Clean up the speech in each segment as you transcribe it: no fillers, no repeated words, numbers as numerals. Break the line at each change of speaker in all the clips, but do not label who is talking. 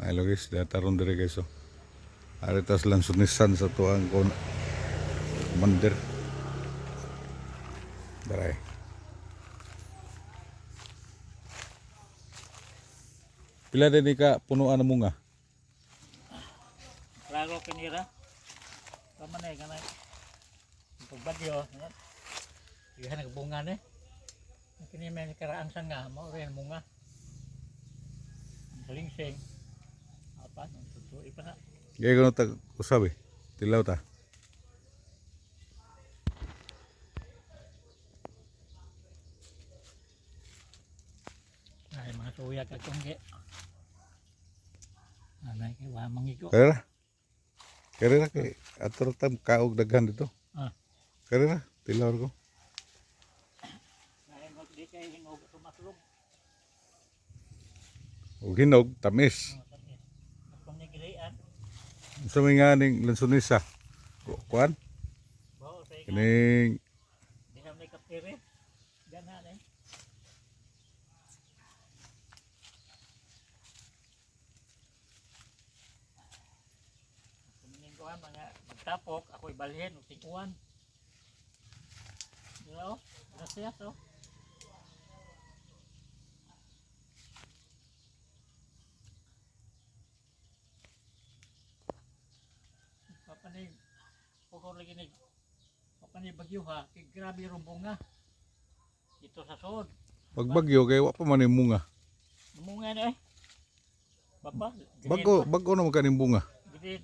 Hello guys, dataron dire guys oh. Ari tas lansunisan sa tuang kon commander. Daray. Pila din ni ka punuan ng munga?
Klaro kinira. Tama na eh, kanay. Pagbagyo, ano? Iyan nagbunga na eh. Ang kini may karaang sanga, mao rin munga. Ang salingsing. Apa, nung tutui pa na.
Gaya ko tag usab eh. Tilaw ta.
Ay, mga suya ka kungge. Anay kay wa mangigo.
Karera. Karera kay atro tam kaog daghan dito.
Ah.
Karera, tilaw ko.
Ay, mag di kay hingog tumaslog.
Og hinog, tamis.
Oh, tamis. Kung nigilian,
Sa may nga ning lansunisa. Kuan?
bao sa inga.
Kining
Di na may kapire. Gana eh. Kumingin ko mga magtapok, ako'y balhin, o tinguan. Diba oh? Gracias oh. Papanay, pukor lagi ni Papanay bagyo ha, kay grabe rong bunga. Dito sa sod.
Pagbagyo kay wa pa man yung bunga.
Bunga na eh. Baba, green
Bago
pa.
bago naman kaning bunga.
Green.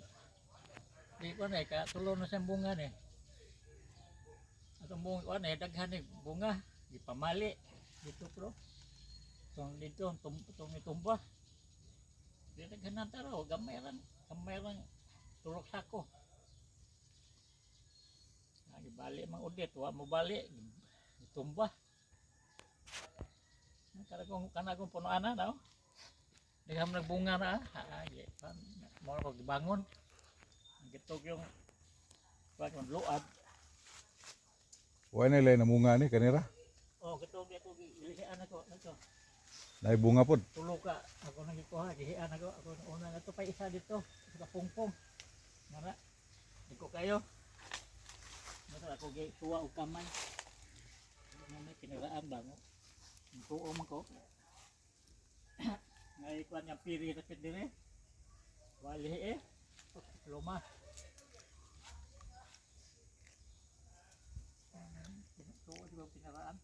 Di ko na eh, katulo na siyang bunga na eh. Atong bunga, na eh, daghan eh, bunga. Di pamali. Dito bro. Itong dito, itong itumba. Di daghan na taro, gamay rang tulok sako. Lagi bali mang udit, wa mo bali, itumba. Kana kong punuan na, no? Daghan mo nagbunga na ah. Ah, di, mo ko gibangon. Gitog yung kuan yung luad.
Wa na ilay na munga ni kanira.
Oh, gitog ako gilihan ako ato.
Nay bunga pod.
Tulo ka ako nang gikuha, gihian ako ako nang una na to pa isa dito sa pungpong. Nara. Di ko kayo. Nara ako gi suwa og kamay. Nga may kinaraan ba mo? Ang tuo man ko. Ngay kuan nga piri sa dire. Wali eh. Luma. Tuo di ba pinaraan?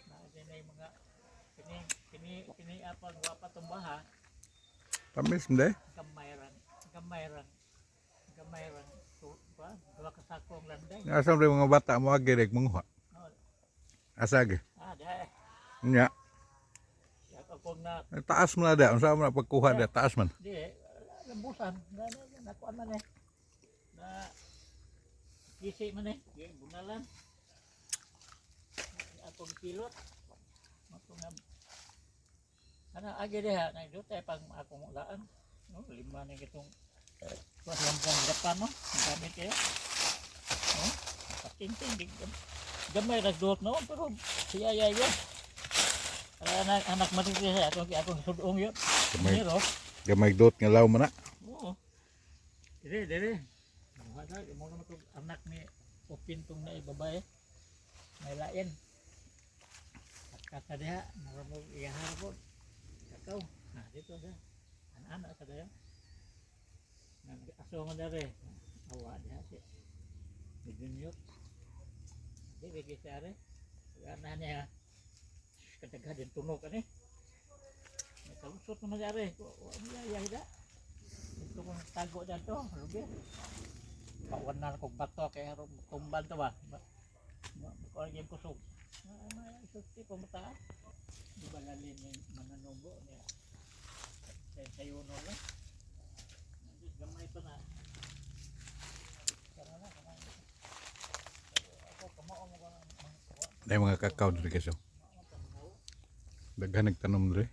Na din ay mga kini kini kini apang wa pa tumba ha.
Tamis mde.
Gamay rang tu ba duha ka sako ang landay.
Asa man mga bata mo agi rek manguha.
Oh,
Asa agi?
ah, di.
Nya.
Ako na
Taas man na da, unsa man na pagkuha da taas man.
di lambusan na na nakuan man eh. Na kisi man eh, di bungalan. Akong pilot. Ako nga ana agi diha na dutay pang akong laan. No, lima na kitong kuan lampong Japan no. Ang gamit kayo. No? Patingting di gamay ra duot no pero siya ya ya. Anak anak matiti siya akong akong sudong yun.
Gamay
Pero
gamay dot nga law man na.
oo. Dire dire. Wala mo naman tong anak ni Upin tong na babae. May lain. Kata diha, mura mo iyahar ko. Kakaw. Na dito sa. Anak sa dayo. Aso mo dere. Awa diha si. Midunyot. Di bigi siya are. Ana niya. Kadaghan din tunog ani. May kalusot naman siya are. Wa mo yaya hida. Ito kong tago dyan to, lubi. Kawan na kong bato kay harong tumban to ba. Kuan yung kusog. May isusti ko mata. Di ba lalim ni mananubo niya. Kaya sayo no lang. Nandit gamay pa na. Kana na, kana na. Ako kamao mo ko ng mga
Nay mga kakao diri guys. Oh. Daghan nagtanom diri.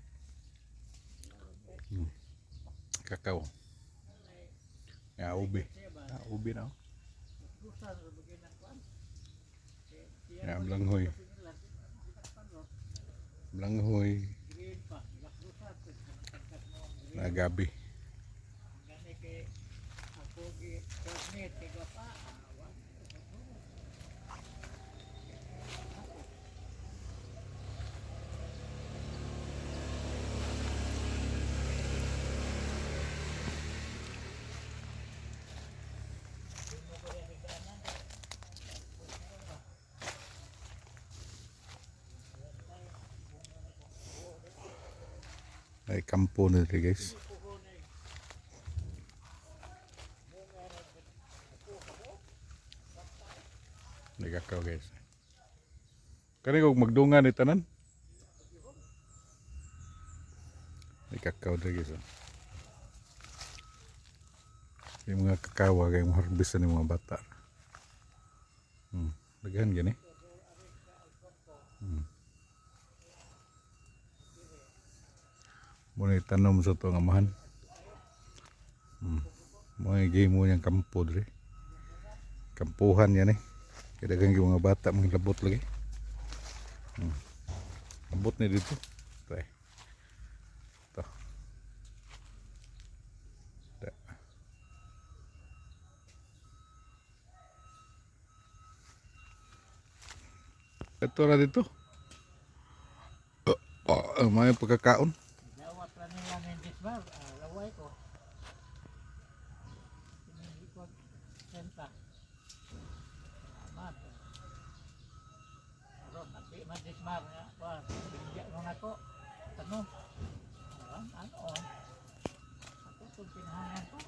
Kakao. Ya ube. Ah, ube na. Oh. Ya Ya, blanghoy. Blanghoy.
Green pa. Lakrusan.
Na gabi.
Gani kay ako gi coordinate kay pa. Awa.
Ay kampo na diri, guys. Nagakaw, guys. Kani kog magdungan ni tanan. Nagkakaw diri, guys, oh. Yung mga kakawa kay mga harvest ni mga bata. Daghan gani. Muna itanom sa to nga amahan. Mga game mo niyang kampo dre. Kampuhan yan eh. Kaya daghan yung mga bata mga labot lagi. Labot ni dito. Ito eh. Ito. Da. Ito na dito. Oh, may pagkakaon.
Dawat ra nila ng disbar, ah, laway ko. Hindi ko senta. Salamat. Aron, nagdi man dismar nga, wa, binigyan mo nako. Tanong. Aron, ano? Ako itong pinahangan ko.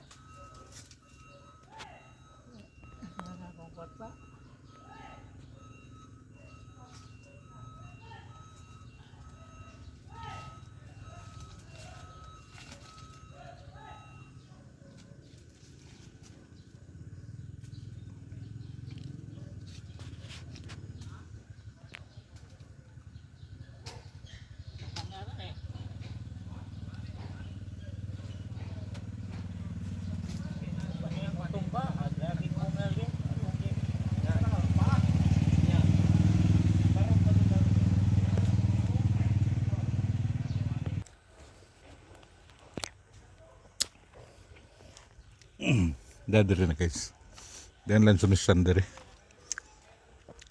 Ano akong kwarta? Pangalan eh. Tumba, lagi ko nga.
Dadiri na, guys. Then lansones sandere.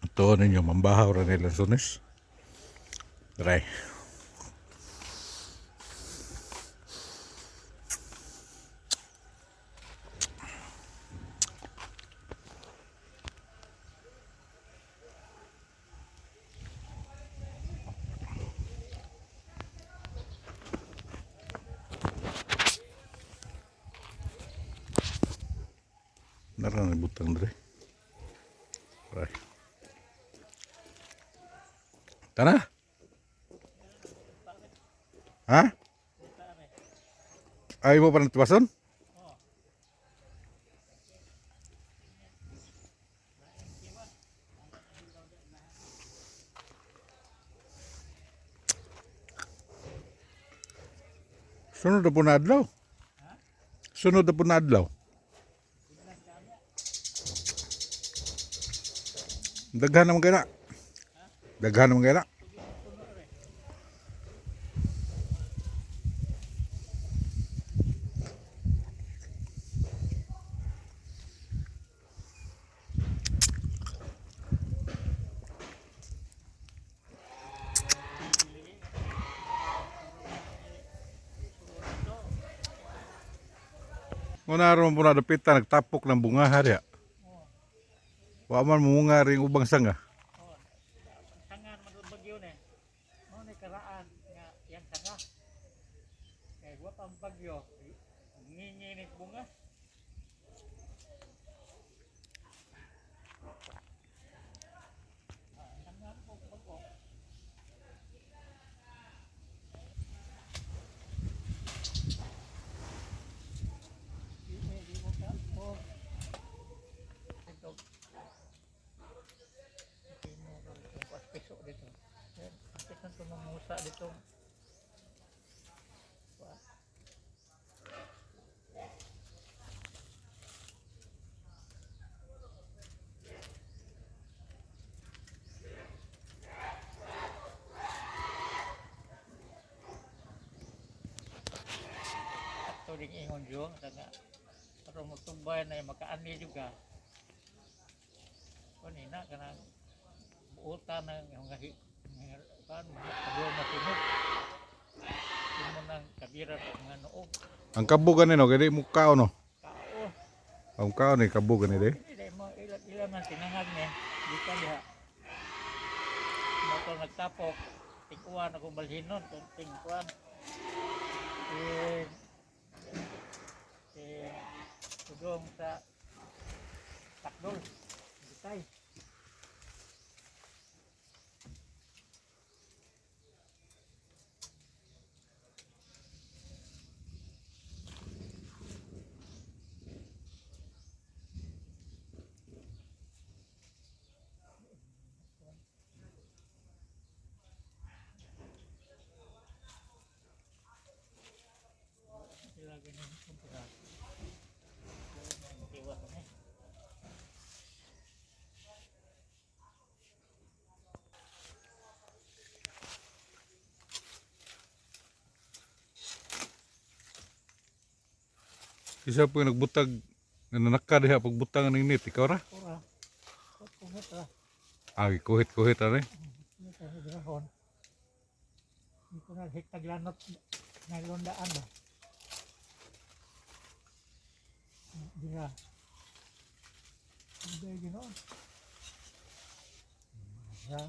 Ito ninyo, mambahaw ra ni lansones. Try. Nara na butang dre. Try. Tara. Ha? Ay mo pa nagtubason? Sunod na po na adlaw. Sunod na po na adlaw. Daghan naman kayo na. Daghan naman kayo na. Nguna ron po na dapitan, nagtapok ng bunga hari. Wa man mumunga ring ubang sanga.
Sangan man doon bagyo ne. Mao ni karaan nga yang sanga. Kay wa pang bagyo, nginginit bunga. Ah, sangan po bago. Di di mo ka po. Ito. Piso dito. Yan, Kapit na tumangusa dito. Wa. Ito ding ingon yun, nga aron mo tumbay na makaani juga. Kuan ina kanang buutan ng mga kuan mga pagol na tinog. Imo nang kabira sa mga noog.
Ang kabog gani no, kay di mo kaon no.
Kao.
Ang kaon ni kabog gani di.
Hindi mo ilan ilan man tinangag niya. Di ka diha. Mo to nagtapok. Tingkuan ako balhinon, tingkuan. Eh, eh, tudong sa takdol. Bitay. Sila ganyan kumpara. Tiwa kami.
Isa po yung nagbutag nananaka diha pagbutang ning net ikaw ra.
Ora. Kumit ra.
Ay kuhit-kuhit ani.
Kumit ra sa drahon. Hindi ko na higtaglanot nailondaan ba. Dira. Hindi ginoon. Dira.